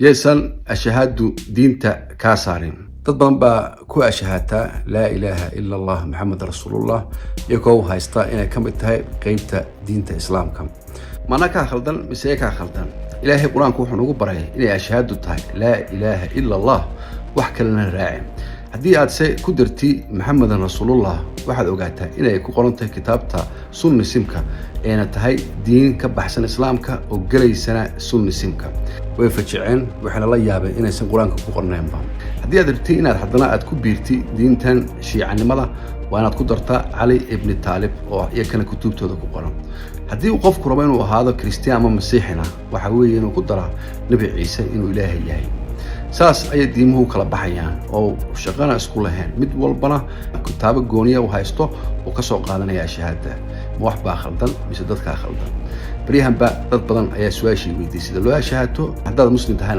Yaysan ashahaadu diinta kaa saarin. Dad badan baa ku ashahaataa "Laa ilaaha ila Allah, Maxamed rasuulullah", iyagoo u haysta inay ka mid tahay qeybta diinta Islaamka. Mana kaa khaldan mise kaa khaldan? Ilaahay Qur-aanku wuxuu nagu baray inay ashahaadu tahay "Laa ilaaha ila Allah", wax kalena raacin. Haddii aad se ku darti "Maxamedan rasuulullah", waxaad ogaataa inay ku qoran tahay kitaabta Sunnisimka, ayna tahay diin ka baxsan Islaamka oo gelaysana Sunnisimka. Way fajiceen, waxayna la yaabeen inaysan Qur-aanka ku qornaynba. Haddii aad rabti inaad haddana aad ku biirti diintan Shiicanimada, waa inaad ku dartaa Cali ibni Taalib oo iyakana kutubtooda ku qoran. Haddii uu qofku rabo inuu ahaado Kiristiyaan ama Masiixina, waxa weeye inuu ku daraa Nebi Ciise inuu Ilaahay yahay. Saas ayay diimuhu kala baxayaan oo shaqana isku lahayn, mid walbana kitaabo gooniya u haysto oo ka soo qaadanaya shahaada. Ma wax baa khaldan mise dadkaa khaldan? Baryahanba dad badan ayaa su-aashii weydiiyey sida loo ashahaato haddaad Muslim tahayna.